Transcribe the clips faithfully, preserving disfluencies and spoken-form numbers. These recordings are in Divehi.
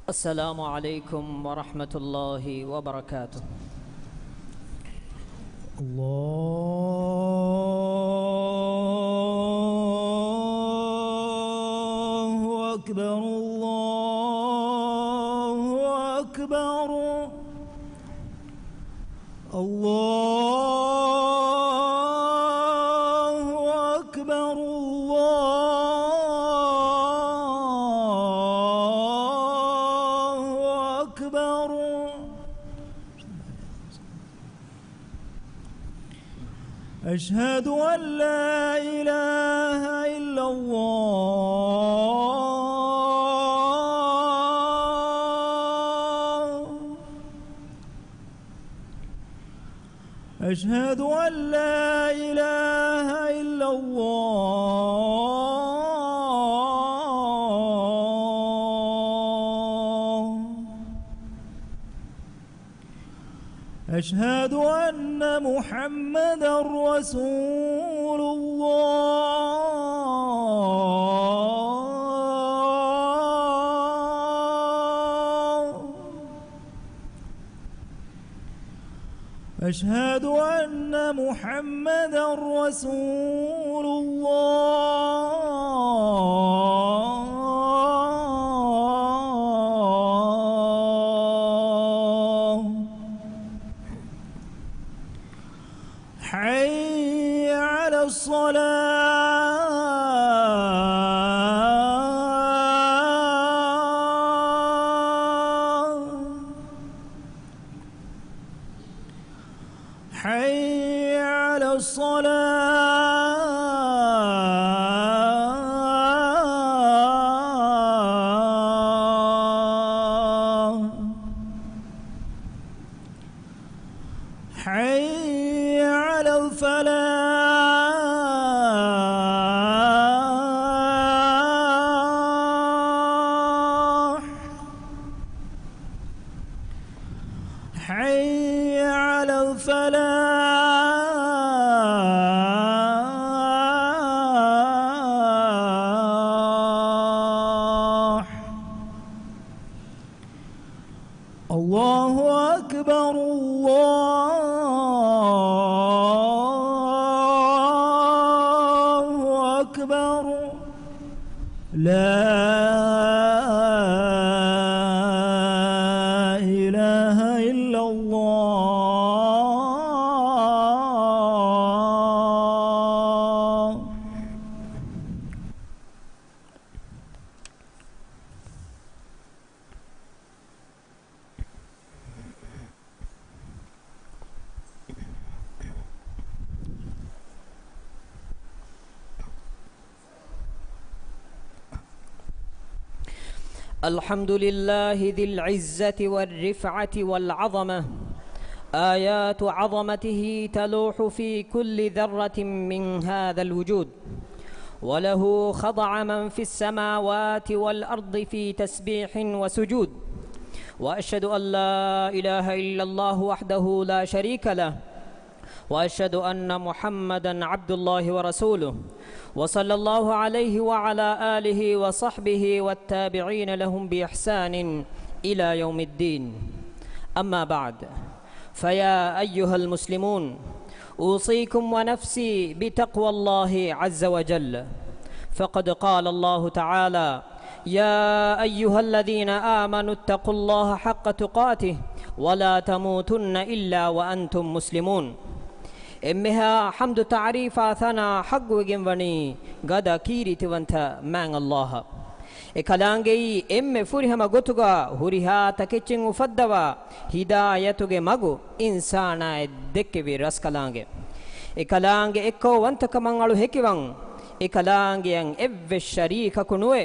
السلام عليكم ورحمة الله وبركاته. الله أكبر، الله أكبر، الله أكبر، الله أكبر. أشهد أن لا إله إلا الله. أشهد أن لا إله إلا الله. أشهد أن محمدا رسول الله. أشهد أن محمدا رسول الله. حي على الصلاة. حي على الصلاة. حي على الفلاح. حي على الفلاح. الله أكبر، الله أكبر. لا إله إلا الله. الحمد لله ذي العزة والرفعة والعظمة، آيات عظمته تلوح في كل ذرة من هذا الوجود، وله خضع من في السماوات والأرض في تسبيح وسجود، وأشهد أن لا إله إلا الله وحده لا شريك له، وأشهد أن محمدا عبد الله ورسوله، وصلى الله عليه وعلى آله وصحبه والتابعين لهم بإحسان إلى يوم الدين. أما بعد، فيا أيها المسلمون، أوصيكم ونفسي بتقوى الله عز وجل، فقد قال الله تعالى: يا أيها الذين آمنوا اتقوا الله حق تقاته ولا تموتن إلا وأنتم مسلمون. އެންމެހާ ޙަމްދު ތަޢުރީފާ ސަނާ ޙައްޤުވެގެންވަނީ ގަދަ ކީރިތިވަންތަ މާތް ﷲ އަށް. އެ ކަލާނގެއީ އެންމެ ފުރިހަމަ ގޮތުގަ ހުރިހާ ތަކެއްޗިން އުފައްދަވާ، ހިދާޔަތުގެ މަގު އިންސާނާއަށް ދެއްކެވި ރަސްކަލާނގެ. އެ ކަލާނގެ އެއްކައުވަންތަކަމަށް އަޅު ހެކިވަން، އެ ކަލާނގެއަށް އެއްވެސް ޝަރީކަކު ނުވެ،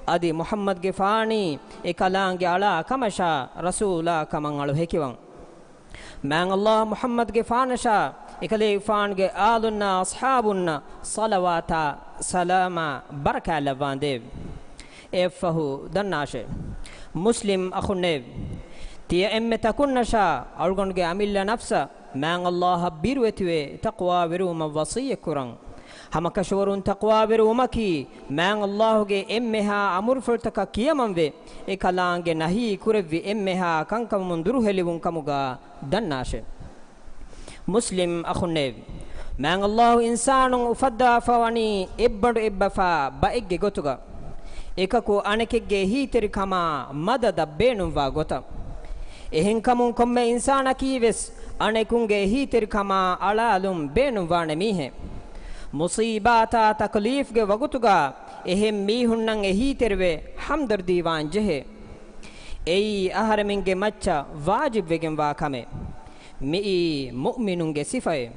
އަދި މުޙައްމަދުގެފާނީ އެ ކަލާނގެ އަޅާ ކަމަށާ ރަސޫލާ ކަމަށް އަޅު ހެކިވަން. މާތް ﷲ މުޙައްމަދުގެފާނަށާ އެކަލޭގެފާނުގެ އާލުންނާ އަޞްޙާބުންނަށް ޞަލަވާތާ ސަލާމާ ބަރަކާތް ލައްވާނދޭވެ. އެއަށްފަހު ދަންނާށޭ، މުސްލިމް އަޚުންނޭވެ! ތިޔަ އެންމެ ތަކުންނަށާ އަޅުގަނޑުގެ އަމިއްލަ ނަފްސަށް މާތް ﷲ އަށް ބިރުވެތިވެ ތަޤްވާވެރިވުމަށް ވަޞިއްޔަތް ކުރަން. ހަމަކަށަވަރުން ތަޤްވާވެރިވުމަކީ، މާތް ﷲ ގެ އެންމެހާ އަމުރުފުޅުތަކަށް ކިޔަމަންވެ، އެކަލާނގެ ނަހީ ކުރެއްވި އެންމެހާ ކަންކަމުން ދުރުހެލިވުން ކަމުގަ ދަންނާށެ. މުސްލިމް އަޚުންނޭވެ! މާތް ﷲ އިންސާނުން އުފައްދާފަ ވަނީ އެއްބަނޑު އެއްބަފާ ބައެއްގެ ގޮތުގަ. އެކަކު އަނެކެއްގެ އެހީތެރިކަމާ މަދަދަށް ބޭނުންވާ ގޮތަށް. އެހެންކަމުން ކޮންމެ އިންސާނަކީވެސް އަނެކުންގެ އެހީތެރިކަމާ އަޅާލުން ބޭނުންވާނެ މީހެއް. މުޞީބާތާ ތަކުލީފްގެ ވަގުތުގަ އެހެން މީހުންނަށް އެހީތެރިވެ ހަމްދަރްދީވާން ޖެހޭ. އެއީ އަހަރެމެންގެ މައްޗަށް ވާޖިބްވެގެންވާ ކަމެއް. މިއީ މުއުމިނުންގެ ސިފައެއް.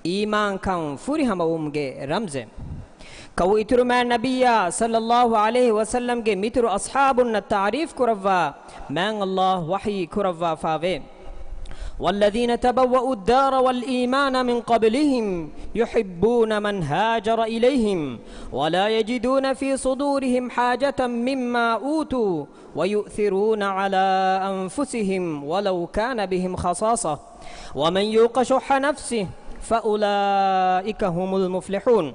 އީމާންކަން ފުރިހަމަވުމުގެ ރަމްޒެއް. ކައު އިތުރުމާ ނަބިއްޔާ ޞައްލައްލާހު ޢަލައިހި ވަސައްލަމްގެ މިތުރު އަޞްޙާބުންނަށް ތަޢުރީފް ކުރައްވާ، މާތް ﷲ ވަޙީ ކުރައްވާފާވޭ. والذين تبوأوا الدار والإيمان من قبلهم يحبون من هاجر إليهم ولا يجدون في صدورهم حاجة مما أوتوا ويؤثرون على أنفسهم ولو كان بهم خصاصة ومن يوق شح نفسه فأولئك هم المفلحون.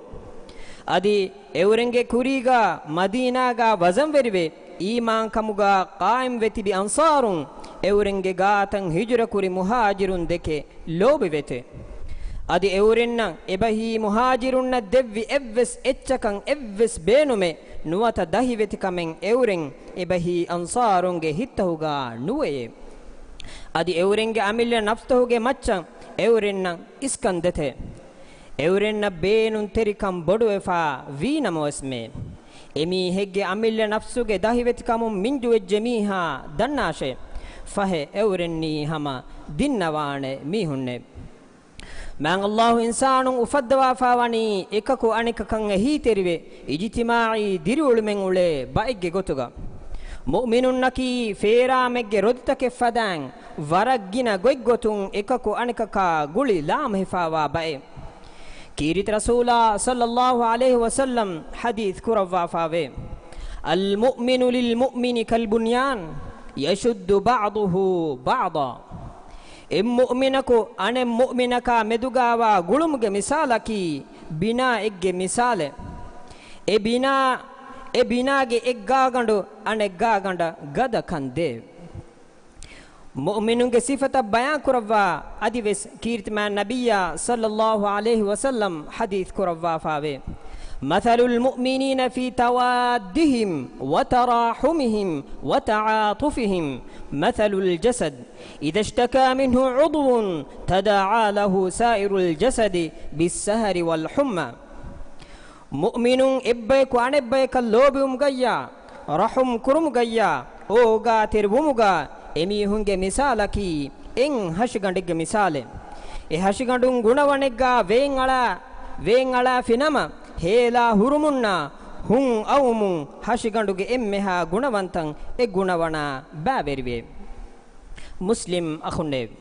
އަދި އެއުރެންގެ ކުރީގަ މަދީނާގަ ވަޒަންވެރިވެ، އީމާންކަމުގަ ޤާއިމްވެ ތިބި އަންޞާރުން އެއުރެންގެ ގާތަށް ހިޖުރަކުރި މުހާޖިރުން ދެކެ ލޯބިވޭތެ. އަދި އެއުރެންނަށް އެބަހީ މުހާޖިރުންނަށް ދެއްވި އެއްވެސް އެއްޗަކަށް އެއްވެސް ބޭނުމެއް ނުވަތަ ދަހިވެތިކަމެއް އެއުރެން އެބަހީ އަންޞާރުންގެ ހިތްތަހުގަ ނުވެޔޭ. އަދި އެއުރެންގެ އަމިއްލަ ނަފްސުތަހުގެ މައްޗަށް އެއުރެންނަށް އިސްކަން ދެތެ. އެއުރެންނަށް ބޭނުންތެރިކަން ބޮޑުވެފަ ވީނަމަވެސްމެ، އެމީހެއްގެ އަމިއްލަ ނަފްސުގެ ދަހިވެތިކަމުން މިންޖުވެއްޖެ މީހާ ދަންނާށޭ، ފަހެ އެއުރެންނީ ހަމަ ދިންނަވާނެ މީހުންނޭ. މާތް ﷲ އިންސާނުން އުފައްދަވާފަ ވަނީ އެކަކު އަނެކަކަށް އެހީތެރިވެ، އިޖްތިމާޢީ ދިރިއުޅުމެއް އުޅޭ ބައެއްގެ ގޮތުގަ. މުއުމިނުންނަކީ ފޭރާމެއްގެ ރޮދިތަކެއް ފަދައިން ވަރަށް ގިނަ ގޮތްގޮތުން އެކަކު އަނެކަކާ ގުޅި ލާމެހިފައިވާ ބައެއް. ކީރިތި ރަސޫލާ ޞައްލައްލާހު ޢަލައިހި ވަސައްލަމް ޙަދީޘް ކުރައްވާފައިވޭ، المؤمن للمؤمن كالبنيان يشد بعضه بعضا. އެއް މުއުމިނަކު އަނެއް މުއުމިނަކާ މެދުގާވާ ގުޅުމުގެ މިސާލަކީ ބިނާއެއްގެ މިސާލެއް. އެ ބިނާ، އެ ބިނާގެ އެއް ގާގަނޑު އަނެއް ގާގަނޑަށް ގަދަކަން ދޭ. މުއުމިނުންގެ ސިފަތައް ބަޔާންކުރައްވާ އަދިވެސް ކީރިތިމާ ނަބިއްޔާ ޞައްލައްލާހު ޢަލައިހި ވަސައްލަމް ޙަދީޘް ކުރައްވާފައިވޭ، مثل المؤمنين في توادهم وتراحمهم وتعاطفهم مثل الجسد إذا اشتكى منه عضو تداعى له سائر الجسد بالسهر والحمى. މުއުމިނުން އެއްބަޔަކު އަނެއްބަޔަކަށް ލޯބިވުމުގައްޔާ، ރަޙުމް ކުރުމުގައްޔާ، އޯގާތެރިވުމުގަ އެމީހުންގެ މިސާލަކީ އެއް ހަށިގަނޑެއްގެ މިސާލެއް. އެ ހަށިގަނޑުން ގުނަވަނެއްގަ ވޭން އަޅާ، ވޭން އަޅާފި ނަމަ، ހޭލާ ހުރުމުންނާ ހުން އައުމުން ހަށިގަނޑުގެ އެންމެހާ ގުނަވަންތައް އެ ގުނަވަނާ ބައިވެރިވޭ. މުސްލިމް އަޚުންނޭވެ!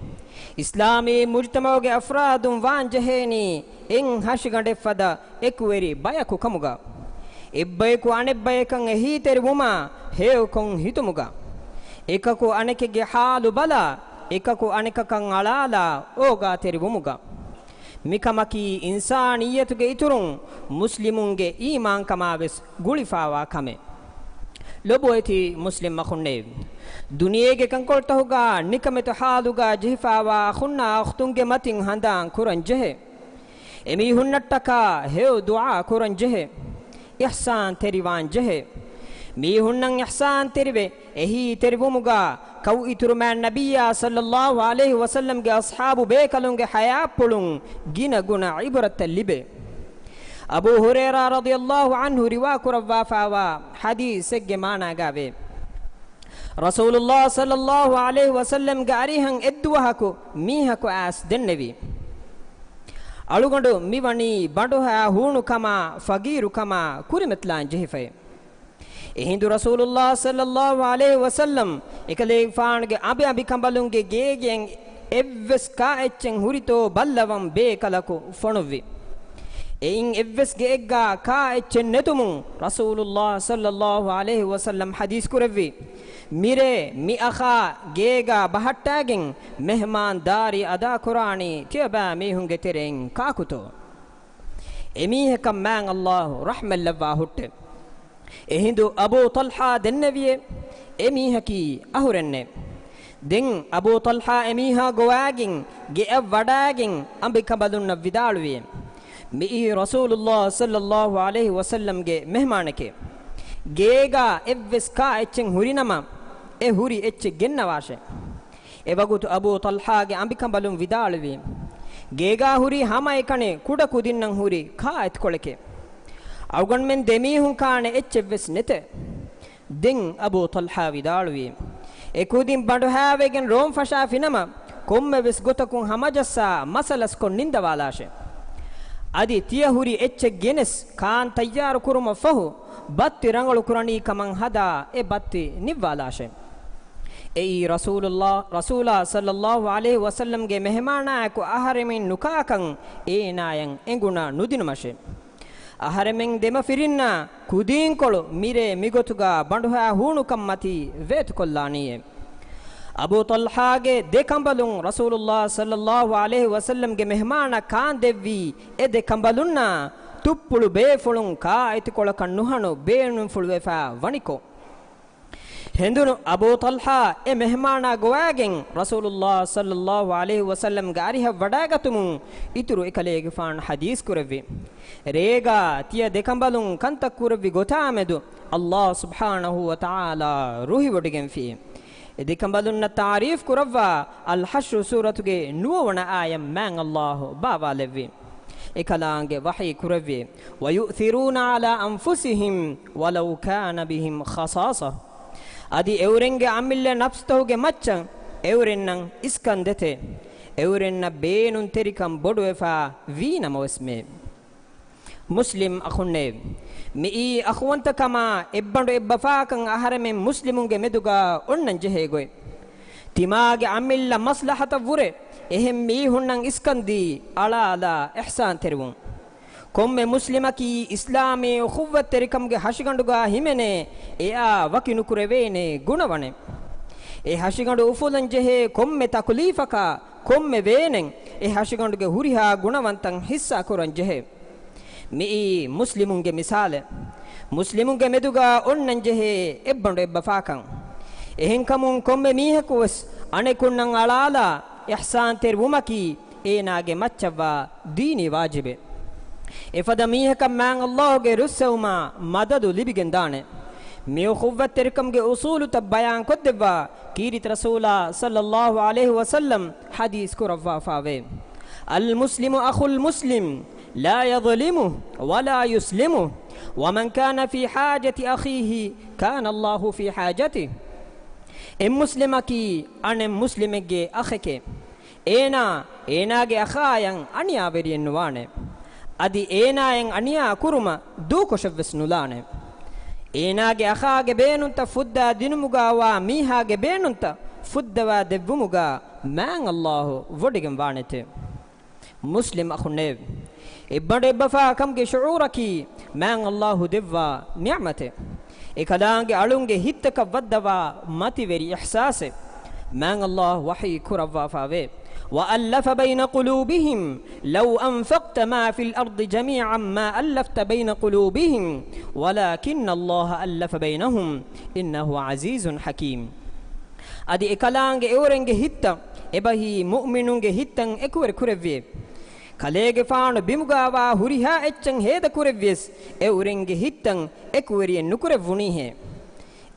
އިސްލާމީ މުޖްތަމަޢުގެ އަފްރާދުން ވާން ޖެހޭނީ އެއް ހަށިގަނޑެއްފަދަ އެކުވެރި ބަޔަކު ކަމުގަ. އެއްބަޔަކު އަނެއްބަޔަކަށް އެހީތެރިވުމާ ހެޔޮކޮން ހިތުމުގަ. އެކަކު އަނެކެއްގެ ޙާލު ބަލާ، އެކަކު އަނެކަކަށް އަޅާލާ އޯގާތެރިވުމުގަ. މިކަމަކީ އިންސާނިއްޔަތުގެ އިތުރުން މުސްލިމުންގެ އީމާންކަމާވެސް ގުޅިފައިވާ ކަމެއް. ލޮބުވެތި މުސްލިމް އަޚުންނޭވެ! ދުނިޔޭގެ ކަންކޮޅުތަހުގަ ނިކަމެތި ޙާލުގަ ޖެހިފައިވާ އަޚުންނާ އުޚްތުންގެ މަތިން ހަނދާން ކުރަން ޖެހޭ. އެމީހުންނަށްޓަކާ ހެޔޮ ދުޢާ ކުރަން ޖެހޭ. އިޙްސާންތެރިވާން ޖެހޭ. މީހުންނަށް އިޙްސާންތެރިވެ، އެހީތެރިވުމުގަ ކައު އިތުރުމާ ނަބިއްޔާ ޞައްލައްލާހު ޢަލައިހި ވަސައްލަމްގެ އަޞްޙާބު ބޭކަލުންގެ ޙަޔާތްޕުޅުން ގިނަ ގުނަ ޢިބްރަތްތައް ލިބޭ. އަބޫ ހުރައިރާ ރަޟިޔައްލާހު ޢަންހު ރިވާކުރައްވާފައިވާ ޙަދީޘެއްގެ މާނާގައިވޭ، ރަސޫލުﷲ ޞައްލައްލާހު ޢަލައިހި ވަސައްލަމްގެ އަރިހަށް އެއްދުވަހަކު މީހަކު އައިސް ދެންނެވި، އަޅުގަނޑު މިވަނީ ބަނޑުހައި ހޫނުކަމާ ފަގީރުކަމާ ކުރިމަތިލާން ޖެހިފައި. އެހިނދު ރަސޫލުﷲ ޞައްލައްލާހު ޢަލައިހި ވަސައްލަމް އެކަލޭގެފާނުގެ އަނބިއަނބިކަނބަލުންގެ ގޭގެއަށް އެއްވެސް ކާއެއްޗެއް ހުރިތޯ ބައްލަވަން ބޭކަލަކު ފޮނުއްވި. އެއިން އެއްވެސް ގެއެއްގަ ކާއެއްޗެއް ނެތުމުން ރަސޫލުﷲ ޞައްލައްލާހު ޢަލައިހި ވަސައްލަމް ޙަދީޘް ކުރެއްވި، މިރޭ މި އަޚާ ގޭގަ ބަހައްޓާގެން މެހްމާންދާރީ އަދާކުރާނީ ތިޔަބައިމީހުންގެ ތެރެއިން ކާކުތޯ؟ އެމީހަކަށް މާތް ﷲ ރަޙްމަތްލައްވާ ހުއްޓެ. އެހިނދު އަބޫ ޠަލްޙާ ދެންނެވިއޭ، އެ މީހަކީ އަހުރެންނޭ. ދެން އަބޫ ޠަލްޙާ އެމީހާ ގޮވާގެން ގެއަށް ވަޑާގެން އަނބިކަނބަލުންނަށް ވިދާޅުވިއޭ، މިއީ ރަސޫލުﷲ ޞައްލަﷲ ޢަލައިހި ވަސައްލަމްގެ މެހްމާނެކޭ. ގޭގާ އެއްވެސް ކާ އެއްޗެއް ހުރިނަމަ، އެ ހުރި އެއްޗެއް ގެންނަވާށޭ. އެވަގުތު އަބޫ ޠަލްޙާގެ އަނބިކަނބަލުން ވިދާޅުވީ، ގޭގާ ހުރި ހަމައެކަނި ކުޑަ ކުދިންނަށް ހުރި ކާ އެތިކޮޅެކޭ. އަޅުގަނޑުމެން ދެމީހުން ކާނެ އެއްޗެއްވެސް ނެތޭ. ދެން އަބޫ ޠަލްޙާ ވިދާޅުވީ، އެ ކުދިން ބަނޑުހާވެގެން ރޯން ފަށާފިނަމަ، ކޮންމެވެސް ގޮތަކުން ހަމަޖައްސާ މަސަލަސްކޮށް ނިންދަވާލާށޭ. އަދި ތިޔަ ހުރި އެއްޗެއް ގެނެސް ކާން ތައްޔާރު ކުރުމަށް ފަހު، ބައްތި ރަނގަޅު ކުރަނީ ކަމަށް ހަދާ އެ ބައްތި ނިއްވާލާށޭ. އެއީ ރަސޫލުﷲ، ރަސޫލާ ޞައްލަﷲ ޢަލައިހި ވަސައްލަމްގެ މެހެމާނާއެކު އަހަރެމެން ނުކާކަން އޭނާޔަށް އެނގުނަ ނުދިނުމަށޭ. އަހަރެމެން ދެމަފިރިންނާ ކުދީންކޮޅު މިރޭ މިގޮތުގަ ބަނޑުހާ ހޫނުކަންމަތީ ވޭތުކޮށްލާނީއޭ. އަބޫ ޠަލްޙާގެ ދެ ކަނބަލުން ރަސޫލުﷲ ޞައްލަﷲ ޢަލައިހި ވަސައްލަމްގެ މެހެމާނަށް ކާން ދެއްވީ އެ ދެ ކަނބަލުންނާ ތުއްޕުޅު ބޭފުޅުން ކާ އެތިކޮޅަކަށް ނުހަނު ބޭނުންފުޅުވެފަ ވަނިކޮށް. ހެނދުނު އަބޫ ޠަލްޙާ އެ މެހެމާނާ ގޮވާގެން ރަސޫލުﷲ ޞައްލަﷲ ޢަލައިހި ވަސައްލަމްގެ އަރިހަށް ވަޑާގަތުމުން އިތުރު އެކަލޭގެފާނު ޙަދީޘް ކުރެއްވި. ރޭގާ ތިޔަ ދެކަނބަލުން ކަންތައް ކުރެއްވި ގޮތާމެދު ﷲ ސުބްޙާނަހޫ ވަތަޢާލާ ރުހިވޮޑިގެންފި. އެ ދެކަނބަލުންނަށް ތަޢުރީފް ކުރައްވާ އަލްޙަޝްރު ސޫރަތުގެ ނުވަވަނަ އާޔަތް މާތް ﷲ ބާވާލެއްވި. އެކަލާނގެ ވަޙީ ކުރެއްވި، وَيُؤْثِرُونَ عَلَىٰ أَنفُسِهِمْ وَلَوْ كَانَ بِهِمْ خَصَاصَةٌ. އަދި އެއުރެންގެ އަމިއްލަ ނަފްސުތަކުގެ މައްޗަށް އެއުރެންނަށް އިސްކަން ދެތޭ، އެއުރެންނަށް ބޭނުންތެރިކަން ބޮޑުވެފަ ވީނަމަވެސްމެ. މުސްލިމް އަޚުންނޭ، މިއީ އަޚުވަންތަކަމާ އެއްބަނޑު އެއްބަފާކަން އަހަރެމެން މުސްލިމުންގެ މެދުގަ އޮންނަން ޖެހޭ ގޮތް. ތިމާގެ އަމިއްލަ މަސްލަހަތަށްވުރެ އެހެން މީހުންނަށް އިސްކަންދީ އަޅާލާ އިޙްސާންތެރިވުން. ކޮންމެ މުސްލިމަކީ އިސްލާމީ އުޚުއްވަތްތެރިކަމުގެ ހަށިގަނޑުގަ ހިމެނޭ އެއާ ވަކި ނުކުރެވޭނޭ ގުނަވަނެއް. އެ ހަށިގަނޑު އުފުލަން ޖެހޭ ކޮންމެ ތަކުލީފަކާ ކޮންމެ ވޭނެއް އެ ހަށިގަނޑުގެ ހުރިހާ ގުނަވަންތައް ހިއްސާ ކުރަން ޖެހޭ. މިއީ މުސްލިމުންގެ މިސާލެއް. މުސްލިމުންގެ މެދުގަ އޮންނަން ޖެހޭ އެއްބަނޑު އެއްބަފާކަން. އެހެންކަމުން ކޮންމެ މީހަކުވެސް އަނެކުންނަށް އަޅާލާ އިޙްސާންތެރިވުމަކީ އޭނާގެ މައްޗަށްވާ ދީނީ ވާޖިބެއް. އެފަދަ މީހަކަށް މާތް ﷲ ގެ ރުއްސެވުމާ މަދަދު ލިބިގެންދާނެ. މި އުޚުއްވަތްތެރިކަމުގެ އުޞޫލުތައް ބަޔާންކޮށްދެއްވާ ކީރިތި ރަސޫލާ ޞައްލަﷲ ޢަލައިހި ވަސައްލަމް ޙަދީޘް ކުރައްވާފައިވޭ، الْمُسْلِمُ أَخُو الْمُسْلِمِ لَا يَظْلِمُهُ وَلَا يُسْلِمُهُ، وَمَنْ كَانَ فِي حَاجَةِ أَخِيهِ كَانَ اللَّهُ فِي حَاجَتِهِ. އެއް މުސްލިމަކީ އަނެއް މުސްލިމެއްގެ އަޚެކޭ. އޭނާ އޭނާގެ އަޚާޔަށް އަނިޔާވެރިއެއް ނުވާނެ. އަދި އޭނާޔަށް އަނިޔާ ކުރުމަށް ދޫކޮށެއްވެސް ނުލާނެ. އޭނާގެ އަޚާގެ ބޭނުންތައް ފުއްދާ ދިނުމުގަ ވާ މީހާގެ ބޭނުންތައް ފުއްދަވާ ދެއްވުމުގަ މާތް ﷲ ވޮޑިގެން ވާނެތެ. މުސްލިމް އަޚުންނޭވެ! އެއްބަނޑު އެއްބަފާ ކަމުގެ ޝުޢޫރަކީ މާތް ﷲ ދެއްވާ ނިޢުމަތެއް. އެކަލާނގެ އަޅުންގެ ހިތްތަކަށް ވައްދަވާ މަތިވެރި އިޙްސާސެއް. މާތް ﷲ ވަޙީ ކުރައްވާފައިވޭ، وَأَلَّفَ بَيْنَ قُلُوبِهِمْ لَوْ أَنْفَقْتَ مَا فِي الْأَرْضِ جَمِيعًا مَا أَلَّفْتَ بَيْنَ قُلُوبِهِمْ وَلَكِنَّ اللَّهَ أَلَّفَ بَيْنَهُمْ إِنَّهُ عَزِيزٌ حَكِيمٌ. އަދި އެކަލާނގެ އެއުރެންގެ ހިތްތައް އެބަހީ މުއުމިނުންގެ ހިތްތައް އެކުވެރި ކުރެއްވިއެވެ. ކަލޭގެފާނު ބިމުގައިވާ ހުރިހާ އެއްޗެއް ހޭދަ ކުރެއްވިޔަސް އެއުރެންގެ ހިތްތައް އެކުވެރިއެއް ނުކުރެއްވުނީހޭ.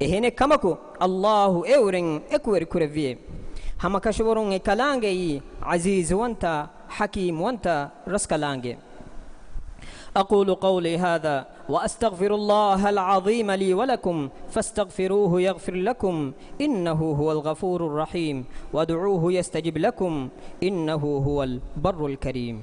އެހެނެއް ކަމަކު، ﷲ އެއުރެން އެކުވެރި ކުރެއްވިއެވެ. ހަމަކަށަވަރުން އެ ކަލާނގެއީ ޢަޒީޒުވަންތަ، ޙަކީމްވަންތަ ރަސްކަލާނގެ. أقول قولي هذا وأستغفر الله العظيم لي ولكم فاستغفروه يغفر لكم إنه هو الغفور الرحيم وادعوه يستجب لكم إنه هو البر الكريم.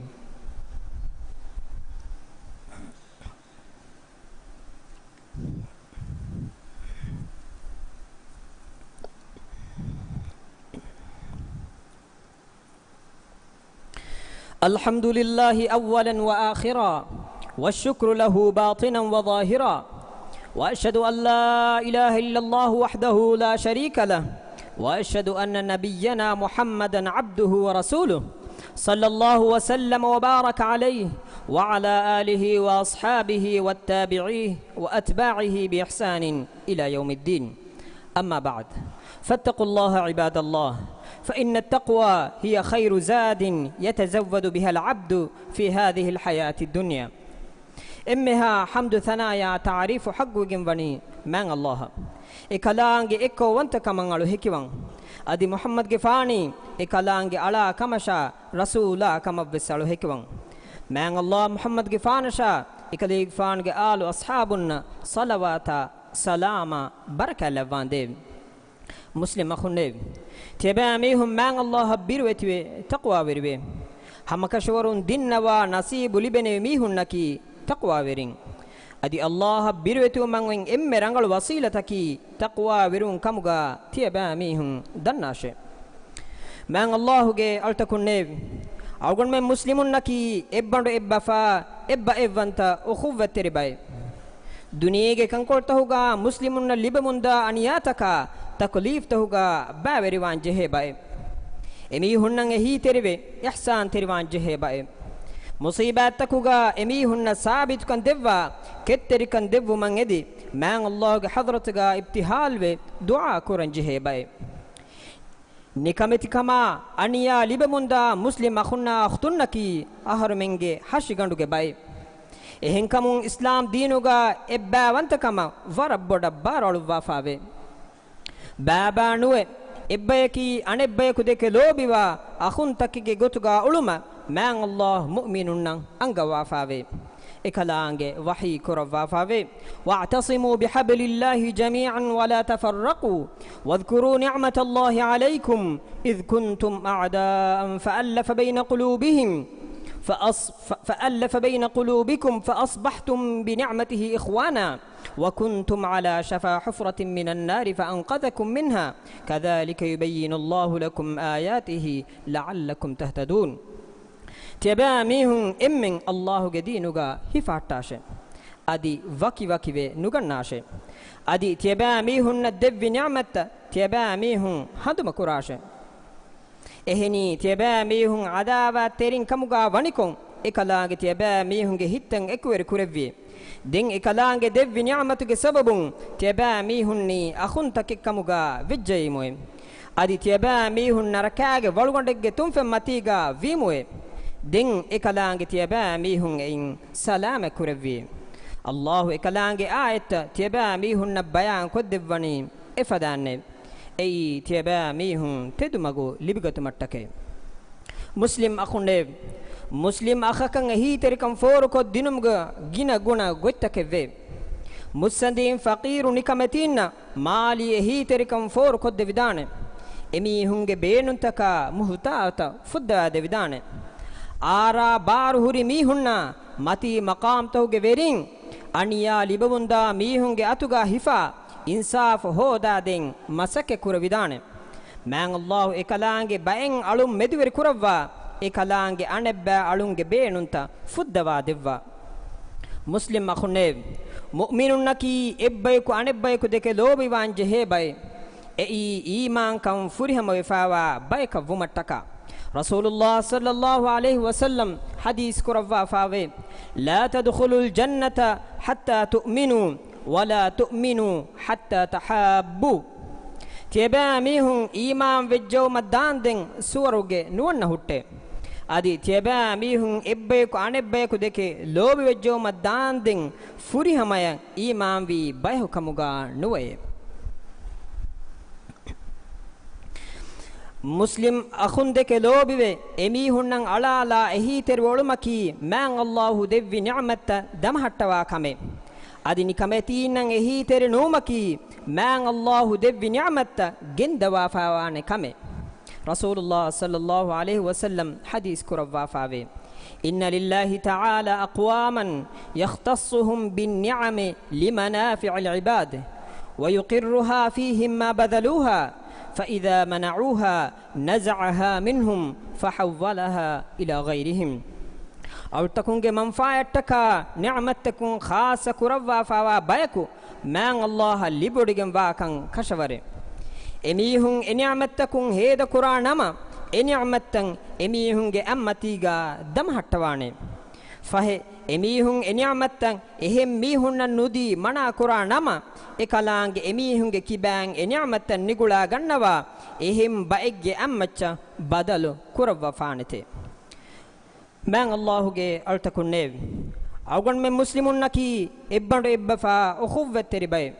الحمد لله أولا وآخرا، والشكر له باطنا وظاهرا، وأشهد أن لا إله إلا الله وحده لا شريك له، وأشهد أن نبينا محمدا عبده ورسوله، صلى الله وسلم وبارك عليه وعلى آله وأصحابه والتابعين وأتباعه بإحسان إلى يوم الدين. أما بعد، فاتقوا الله عباد الله، فإن التقوى هي خير زاد يتزود بها العبد في هذه الحياة الدنيا. އެންމެހާ ޙަމްދު ސަނާޔާ ތަޢުރީފު ޙައްޤުވެގެން ވަނީ މާތް ﷲ އަށް. އެ ކަލާނގެ އެއްކައުވަންތަކަމަށް އަޅު ހެކިވަން. އަދި މުޙައްމަދުގެފާނީ އެ ކަލާނގެ އަޅާ ކަމަށާ ރަސޫލާ ކަމަށްވެސް އަޅު ހެކިވަން. މާތް ﷲ މުޙައްމަދުގެފާނަށާ އެކަލޭގެފާނުގެ އާލު އަޞްޙާބުންނަށް ޞަލަވާތާ ސަލާމާ ބަރަކާތް ލައްވާނދޭވި. މުސްލިމް އަޚުންނޭވި! ތިޔަބައިމީހުން މާތް ﷲ އަށް ބިރުވެތިވެ ތަޤްވާވެރިވޭ. ހަމަކަށަވަރުން ދިންނަވާ ނަޞީބު ލިބެނެވި މީހުންނަކީ ތަޤްވާވެރިން. އަދި ﷲ އަށް ބިރުވެތިވުމަށް އޮތް އެންމެ ރަނގަޅު ވަސީލަތަކީ ތަޤްވާވެރިވުން ކަމުގަ ތިޔަބައިމީހުން ދަންނާށޭ. މާތް ﷲ ގެ އަޅުތަކުންނޭވި! އަޅުގަނޑުމެން މުސްލިމުންނަކީ އެއްބަނޑު އެއްބަފާ އެއްބައެއްވަންތަ އުޚުއްވަތްތެރި ބައެއް. ދުނިޔޭގެ ކަންކޮޅުތަކުގަ މުސްލިމުންނަށް ލިބެމުންދާ އަނިޔާތަކާ ތަކުލީފްތަކުގަ ބައިވެރިވާން ޖެހޭ ބައެއް. އެމީހުންނަށް އެހީތެރިވެ އިޙްސާންތެރިވާން ޖެހޭ ބައެއް. މުޞީބާތްތަކުގަ އެމީހުންނަށް ސާބިތުކަން ދެއްވާ ކެތްތެރިކަން ދެއްވުމަށް އެދި، މާތް ﷲ ގެ ޙަޟްރަތުގަ އިބްތިހާލްވެ ދުޢާ ކުރަން ޖެހޭ ބައެއް. ނިކަމެތިކަމާ އަނިޔާ ލިބެމުންދާ މުސްލިމް އަޚުންނާ އުޚްތުންނަކީ އަހަރުމެންގެ ހަށިގަނޑުގެ ބައެއް. އެހެންކަމުން އިސްލާމް ދީނުގަ އެއްބައިވަންތަކަމަށް ވަރަށް ބޮޑަށް ބާރުއަޅުއްވާފާވޭ. ބައިބައި ނުވެ، އެއްބަޔަކީ އަނެއްބަޔަކު ދެކެ ލޯބިވާ އަޚުންތަކެއްގެ ގޮތުގަ އުޅުމަށް މާތް ﷲ މުއުމިނުންނަށް އަންގަވާފާވޭ. އެކަލާނގެ ވަޙީ ކުރައްވާފާވޭ، واعتصموا بحبل الله جميعا ولا تفرقوا، واذكروا نعمة الله عليكم إذ كنتم أعداء فألف بين قلوبهم فأص-، ف-، فألف بين قلوبكم فأصبحتم بنعمته إخوانا وكنتم على شفا حفرة من النار فأنقذكم منها كذلك يبين الله لكم آياته لعلكم تهتدون. ތިޔަބައިމީހުން އެންމެން ﷲ ގެ ދީނުގަ ހިފަހައްޓާށޭ. އަދި ވަކިވަކިވެ ނުގަންނާށޭ. އަދި ތިޔަބައިމީހުންނަށް ދެއްވި ނިޢުމަތްތައް ތިޔަބައިމީހުން ހަނދުމަކުރާށޭ. އެހެނީ، ތިޔަބައިމީހުން ޢަދާވާތްތެރިން ކަމުގަ ވަނިކޮށް، އެކަލާނގެ ތިޔަބައިމީހުންގެ ހިތްތައް އެކުވެރި ކުރެއްވިއޭ. ދެން އެކަލާނގެ ދެއްވި ނިޢުމަތުގެ ސަބަބުން ތިޔަބައިމީހުންނީ އަޚުންތަކެއްކަމުގަ ވެއްޖައީމުއޭ. އަދި ތިޔަބައިމީހުން ނަރަކާގެ ވަޅުގަނޑެއްގެ ތުންފަތް މަތީގަ ވީމުއޭ. ދެން އެކަލާނގެ ތިޔަބައިމީހުން އެއިން ސަލާމަތް ކުރެއްވިއޭ. ﷲ އެކަލާނގެ އާޔަތްތައް ތިޔަބައިމީހުންނަށް ބަޔާން ކޮށްދެއްވަނީ އެފަދައިންނޭ. އެއީ ތިޔަބައިމީހުން ތެދުމަގު ލިބިގަތުމަށްޓަކައި. މުސްލިމް އަޚުންނޭވި! މުސްލިމް އަޚަކަށް އެހީތެރިކަން ފޯރުކޮށްދިނުމުގަ ގިނަ ގުނަ ގޮތްތަކެއްވޭ. މުއްސަނދީން ފަޤީރު ނިކަމެތީންނަށް މާލީ އެހީތެރިކަން ފޯރުކޮށްދެވިދާނެ. އެމީހުންގެ ބޭނުންތަކާ މުހުތާޖުތައް ފުއްދަވާދެވިދާނެ. އާރާ ބާރު ހުރި މީހުންނާ މަތީ މަޤާމްތަކުގެ ވެރިން އަނިޔާ ލިބެމުންދާ މީހުންގެ އަތުގަ ހިފާ އިންސާފު ހޯދާދޭން މަސައްކަތް ކުރެވިދާނެ. މާތް ﷲ އެކަލާނގެ ބައެއް އަޅުން މެދުވެރި ކުރައްވާ، އެކަލާނގެ އަނެއްބައި އަޅުންގެ ބޭނުންތައް ފުއްދަވާ ދެއްވާ. މުސްލިމް އަޚުންނޭވި! މުއުމިނުންނަކީ އެއްބަޔަކު އަނެއްބަޔަކު ދެކެ ލޯބިވާން ޖެހޭ ބައެއް. އެއީ އީމާންކަން ފުރިހަމަވެފާވާ ބަޔަކަށް ވުމަށްޓަކާ. ރަސޫލުﷲ ޞައްލަﷲ ޢަލައިހި ވަސައްލަމް ޙަދީޘް ކުރައްވާފާވޭ، لا تدخلوا الجنة حتى تؤمنوا ولا تؤمنوا حتى تحابوا. ތިޔަބައިމީހުން އީމާން ވެއްޖައުމަށް ދާންދެން ސުވަރުގެ ނުވަންނަ ހުއްޓޭ. އަދި ތިޔަބައިމީހުން އެއްބަޔަކު އަނެއްބަޔަކު ދެކެ ލޯބިވެއްޖައުމަށް ދާންދެން ފުރިހަމަޔަށް އީމާންވީ ބަޔަކު ކަމުގަ ނުވައޭ. މުސްލިމް އަޚުން ދެކެ ލޯބިވެ، އެމީހުންނަށް އަޅާލާ އެހީތެރިވެ އުޅުމަކީ މާތް ﷲ ދެއްވި ނިޢުމަތްތައް ދަމަހައްޓަވާ ކަމެއް. އަދި ނިކަމެތީންނަށް އެހީތެރި ނުވުމަކީ މާތް ﷲ ދެއްވި ނިޢުމަތްތައް ގެންދަވާފާވާނެ ކަމެއް. ރަސޫލުﷲ ޞައްލަﷲ ޢަލައިހި ވަސައްލަމް ޙަދީޘް ކުރައްވާފާވޭ، إن لله تعالى أقواما يختصهم بالنعم لمنافع العباد ويقرها فيهم ما بذلوها، فإذا منعوها نزعها منهم فحولها إلى غيرهم. އަޅުތަކުންގެ މަންފާއަށްޓަކާ ނިޢުމަތްތަކުން ޚާއްޞަ ކުރައްވާފާވާ ބަޔަކު މާތް ﷲ އަށް ލިބިވޮޑިގެންވާކަން ކަށަވަރެއް. އެމީހުން އެ ނިޢުމަތްތަކުން ހޭދަކުރާ ނަމަ، އެ ނިޢުމަތްތައް އެމީހުންގެ އަތްމަތީގަ ދަމަހައްޓަވާނެ. ފަހެ، އެމީހުން އެ ނިޢުމަތްތައް އެހެން މީހުންނަށް ނުދީ މަނާ ކުރާ ނަމަ، އެކަލާނގެ އެމީހުންގެ ކިބައިން އެ ނިޢުމަތްތައް ނިގުޅާ ގަންނަވާ، އެހެން ބައެއްގެ އަތްމައްޗަށް ބަދަލު ކުރައްވާފާނެތޭ. މާތް ﷲ ގެ އަޅުތަކުންނޭވެ! އަޅުގަނޑުމެން މުސްލިމުންނަކީ އެއްބަނޑު އެއްބަފާ އުޚުއްވަތްތެރި ބައެއް.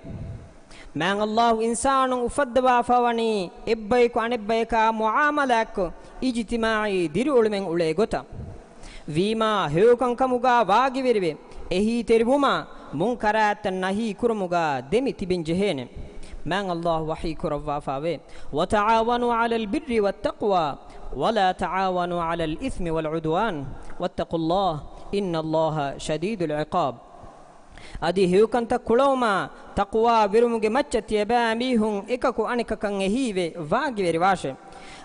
މާތް ﷲ އިންސާނުން އުފައްދަވާފަވަނީ އެއްބަޔަކު އަނެއްބަޔަކާ މުޢާމަލާތްކޮށް، އިޖްތިމާޢީ ދިރިއުޅުމެއް އުޅޭ ގޮތަށް. ވީމާ، ހެޔޮކަންކަމުގާ ވާގިވެރިވެ، އެހީތެރިވުމާ، މުންކަރާތްތައް ނަހީ ކުރުމުގާ ދެމި ތިބެން ޖެހޭނެ. މާތް ﷲ ވަޙީ ކުރައްވާފަވޭ، وتعاونوا على البر والتقوى ولا تعاونوا على الإثم والعدوان واتقوا الله إن الله شديد العقاب. އަދި ހެޔޮކަންތައް ކުޅަވުމާ، ތަޤްވާވެރިވުމުގެ މައްޗަށް ތިޔަބައިމީހުން އެކަކު އަނެކަކަށް އެހީވެ ވާގިވެރިވާށެ.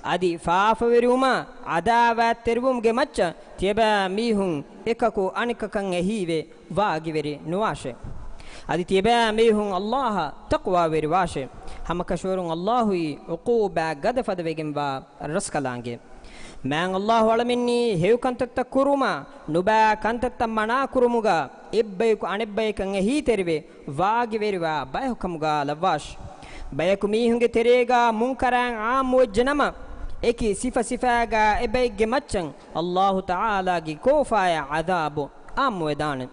އަދި ފާފަވެރިވުމާ، ޢަދާވާތްތެރިވުމުގެ މައްޗަށް ތިޔަބައިމީހުން އެކަކު އަނެކަކަށް އެހީވެ ވާގިވެރި ނުވާށެ. އަދި ތިޔަބައިމީހުން ﷲ އަށް ތަޤްވާވެރިވާށެ. ހަމަކަށަވަރުން ﷲ އީ ޢުޤޫބާ ގަދަފަދަވެގެންވާ ރަސްކަލާނގެ. މާތް ﷲ އަޅަމެންނީ ހެޔޮކަންތައްތައް ކުރުމާ، ނުބައި ކަންތައްތައް މަނާކުރުމުގާ، އެއްބަޔަކު އަނެއްބަޔަކަށް އެހީތެރިވެ ވާގިވެރިވާ ބަޔަކު ކަމުގާ ލައްވާށި. ބަޔަކު މީހުންގެ ތެރޭގާ މުންކަރާތް ޢާއްމުވެއްޖެނަމަ، އެކި ސިފަސިފައިގާ އެބައެއްގެ މައްޗަށް ﷲ ތަޢާލާގެ ކޯފާޔާ ޢަޛާބު ޢާއްމުވެދާނެ.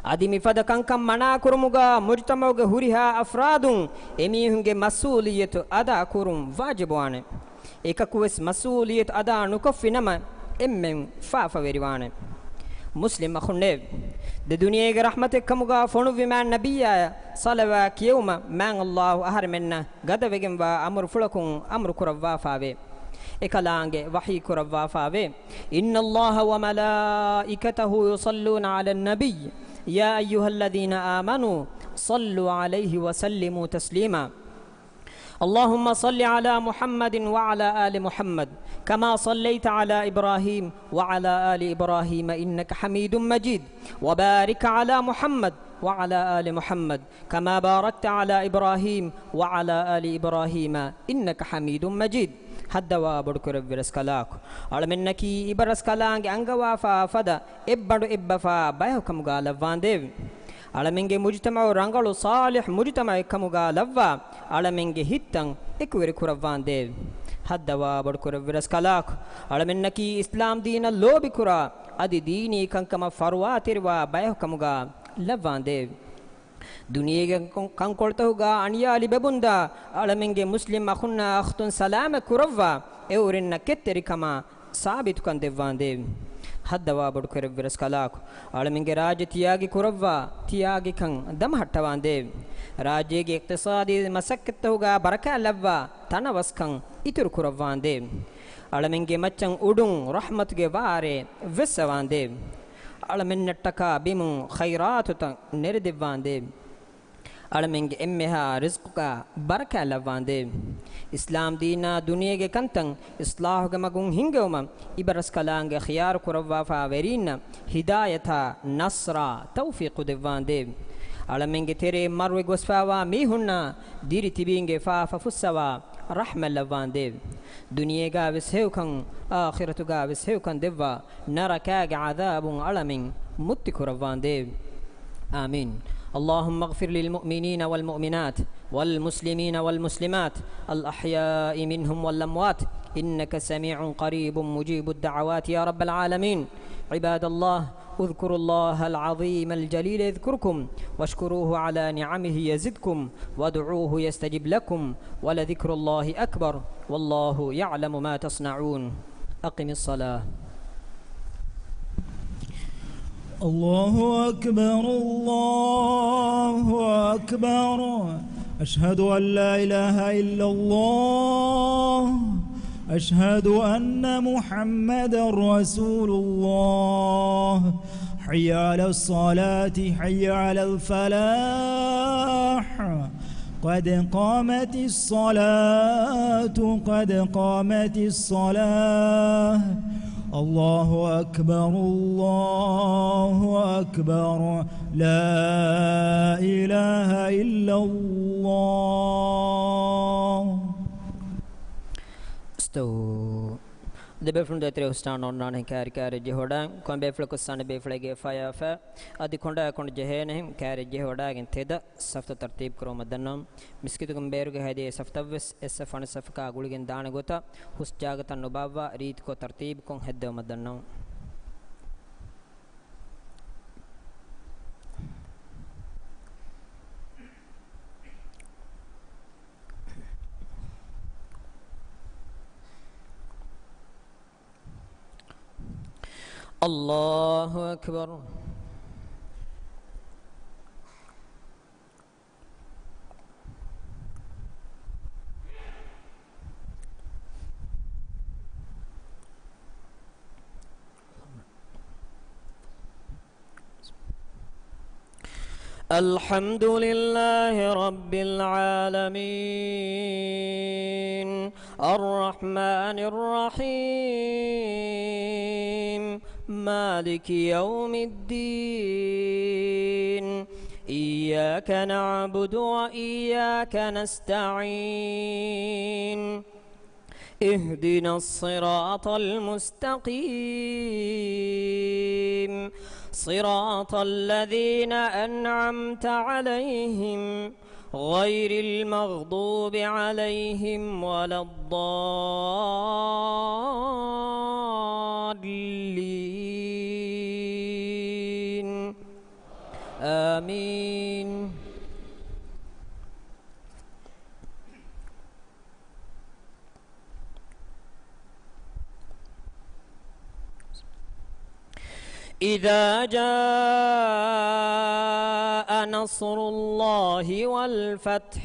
އަދި މިފަދަ ކަންކަން މަނާކުރުމުގާ މުޖުތަމަޢުގެ ހުރިހާ އަފްރާދުން އެމީހުންގެ މަސްއޫލިއްޔަތު އަދާކުރުން ވާޖިބުވާނެ. އެކަކުވެސް މަސްއޫލިއްޔަތު އަދާ ނުކޮށްފިނަމަ، އެންމެން ފާފަވެރިވާނެ. މުސްލިމް އަޚުންނޭވެ! ދެ ދުނިޔޭގެ ރަޙްމަތެއްކަމުގާ ފޮނުއްވި މާތް ނަބިއްޔާޔަށް ޞަލަވާތް ކިޔެވުމަށް މާތް ﷲ އަހަރެމެންނަށް ގަދަވެގެންވާ އަމުރުފުޅަކުން އަމުރު ކުރައްވާފައިވޭ. އެކަލާނގެ ވަޙީ ކުރައްވާފައިވޭ، إن الله وملائكته يصلون على النبي يا أيها الذين آمنوا صلوا عليه وسلموا تسليما. اللهم صل على محمد وعلى آل محمد كما صليت على إبراهيم وعلى آل إبراهيم إنك حميد مجيد، وبارك على محمد وعلى آل محمد كما باركت على إبراهيم وعلى آل إبراهيم إنك حميد مجيد. ހައްދަވާ ބޮޑުކުރެއްވި ރަސްކަލާކޮ، އަޅަމެންނަކީ އިބަރަސްކަލާނގެ އަންގަވާފާ ފަދަ އެއްބަނޑު އެއްބަފާ ބަޔަކު ކަމުގާ ލައްވާނދޭވެ. އަޅަމެންގެ މުޖުތަމަޢު ރަނގަޅު ޞާލިޙް މުޖުތަމަޢެއް ކަމުގާ ލައްވާ، އަޅަމެންގެ ހިތްތައް އެކުވެރި ކުރައްވާނދޭވެ. ހައްދަވާ ބޮޑުކުރެއްވި ރަސްކަލާކޮ، އަޅަމެންނަކީ އިސްލާމް ދީނަށް ލޯބިކުރާ، އަދި ދީނީ ކަންކަމަށް ފަރުވާތެރިވާ ބަޔަކު ކަމުގާ ލައްވާނދޭވެ. ދުނިޔޭގެ ކޮ-، ކަންކޮޅުތަކުގާ އަނިޔާ ލިބެބުންދާ އަޅަމެންގެ މުސްލިމް އަޚުންނާ އަޚްތުން ސަލާމަތް ކުރައްވާ، އެއުރެންނަށް ކެތްތެރިކަމާ ސާބިތުކަން ދެއްވާނދޭވެ. ހައްދަވާ ބޮޑުކުރެއްވި ރަސްކަލާކޮ، އަޅަމެންގެ ރާއްޖެ ތިޔާގި ކުރައްވާ، ތިޔާގިކަން ދަމަހައްޓަވާނދޭވެ. ރާއްޖޭގެ އިޤްތިޞާދީ މަސައްކަތްތަކުގާ ބަރަކާތް ލައްވާ، ތަނަވަސްކަން އިތުރު ކުރައްވާނދޭވެ. އަޅަމެންގެ މައްޗަށް އުޑުން ރަޙްމަތުގެ ވާރޭ ވެއްސަވާނދޭވެ. އަޅަމެންނަށްޓަކާ ބިމުން ޚައިރާތުތައް ނެރެދެއްވާނދޭވެ. އަޅަމެންގެ އެންމެހާ ރިޒްޤުގާ ބަރަކާތް ލައްވާނދޭވެ. އިސްލާމް ދީނާ ދުނިޔޭގެ ކަންތައް އިޞްލާޙުގެ މަގުން ހިންގެވުމަށް އިބަރަސްކަލާނގެ ޚިޔާރު ކުރައްވާފާ ވެރީންނަށް ހިދާޔަތާ ނަޞްރާ ތައުފީޤު ދެއްވާނދޭވެ. އަޅަމެންގެ ތެރެއިން މަރުވެ ގޮސްފާވާ މީހުންނާ ދިރި ތިބީންގެ ފާފަ ފުއްސަވާ ރަޙްމަތް ލައްވާނދޭވެ. ދުނިޔޭގާ ވެސް ހެޔޮކަން، އާޚިރަތުގާ ވެސް ހެޔޮކަން ދެއްވާ، ނަރަކާގެ ޢަޛާބުން އަޅަމެން މުއްތި ކުރައްވާނދޭވެ. آمين. اللهم اغفر للمؤمنين والمؤمنات والمسلمين والمسلمات الأحياء منهم والأموات إنك سميع قريب مجيب الدعوات يا رب العالمين. عباد الله، اذكروا الله العظيم الجليل يذكركم، واشكروه على نعمه يزدكم، وادعوه يستجب لكم، ولذكر الله أكبر، والله يعلم ما تصنعون. أقم الصلاة. الله أكبر، الله أكبر. أشهد أن لا إله إلا الله. أشهد أن محمدا رسول الله. حي على الصلاة، حي على الفلاح. قد قامت الصلاة، قد قامت الصلاة. الله أكبر، الله أكبر. لا إله إلا الله. استووا. ދެބޭފުޅުން ދޭތެރޭ ހުސްޓާން އޮންނާނެ ކާރި ކާރި ޖެހިވަޑާ، ކޮން ބޭފުޅަކު ސާނެ ބޭފުޅެއްގެ ފަޔާފަ އަދި ކޮނޑާ ކޮނޑު ޖެހޭނެހެން ކާރި ޖެހިވަޑާގެން ތެދަށް ސަފްތަ ތަރްތީބު ކުރުމަށް ދަންނަވަން. މިސްކިތުގެ ބޭރުގަ ހެދޭ ސަފްތައްވެސް އެއް ސަފް އަނެއް ސަފްކާ ގުޅިގެން ދާނެ ގޮތަށް ހުސް ޖާގަތައް ނުބާއްވާ ރީތިކޮށް ތަރްތީބުކޮށް ހެއްދެވުމަށް ދަންނަވަން. الله أكبر. الحمد لله رب العالمين، الرحمن الرحيم، مالك يوم الدين، إياك نعبد وإياك نستعين، اهدنا الصراط المستقيم، صراط الذين أنعمت عليهم، غير المغضوب عليهم ولا الضالين. آمين. إذا جاء نصر الله والفتح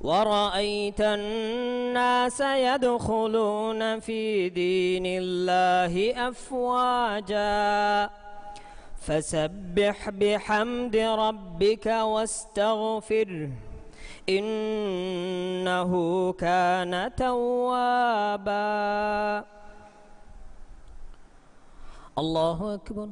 ورأيت الناس يدخلون في دين الله أفواجا فسبح بحمد ربك واستغفره إنه كان توابا. الله أكبر.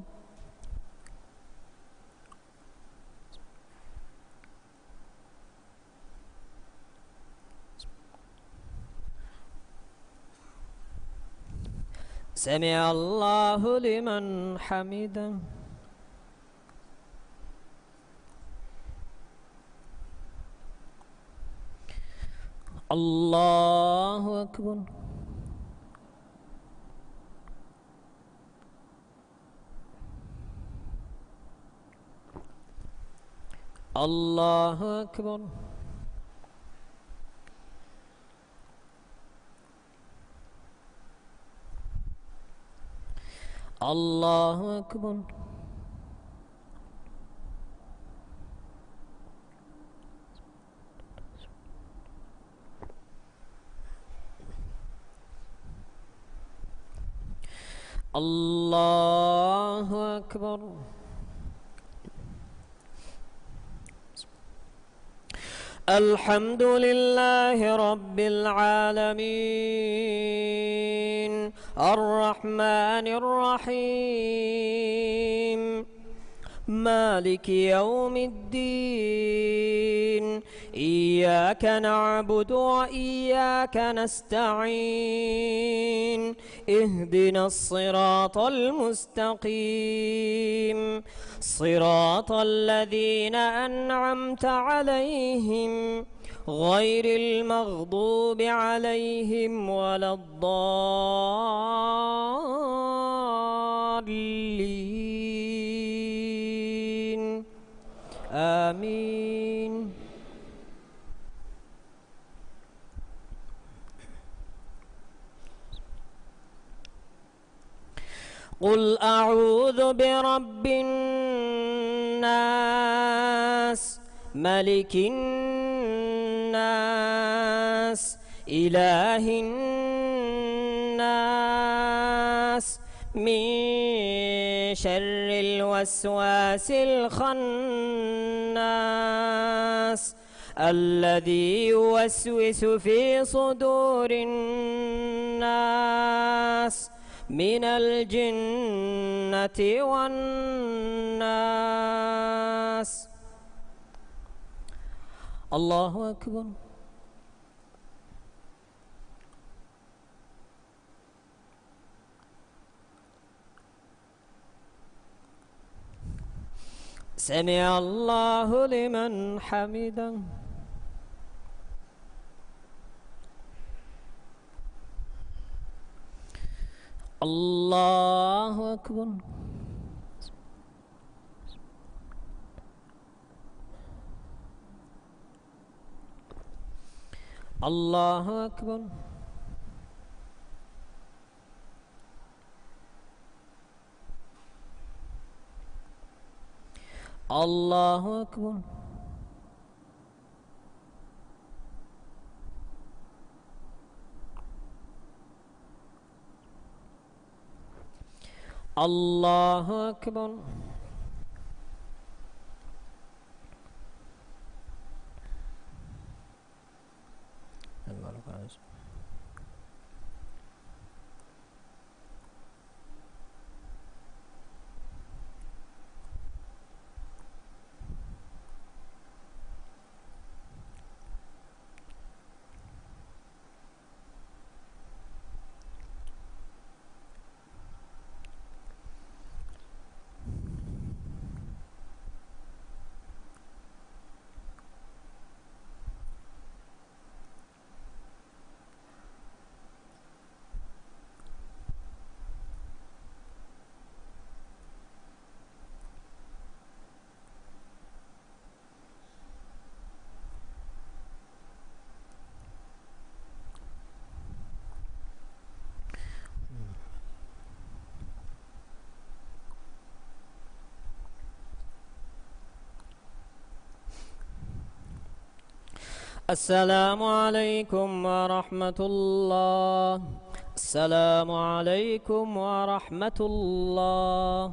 سمع الله لمن حمده. الله أكبر. الله أكبر. الله أكبر. الله أكبر. الحمد لله رب العالمين، الرحمن الرحيم، مالك يوم الدين، إياك نعبد وإياك نستعين، اهدنا الصراط المستقيم، صراط الذين أنعمت عليهم، غير المغضوب عليهم ولا الضالين. آمين. قل أعوذ برب الناس، ملك الناس، إله الناس، من شر الوسواس الخناس، الذي يوسوس في صدور الناس، من الجنة والناس. الله أكبر. سمع الله لمن حمده. الله أكبر. الله أكبر. الله أكبر. الله أكبر. السلام عليكم ورحمة الله. السلام عليكم ورحمة الله.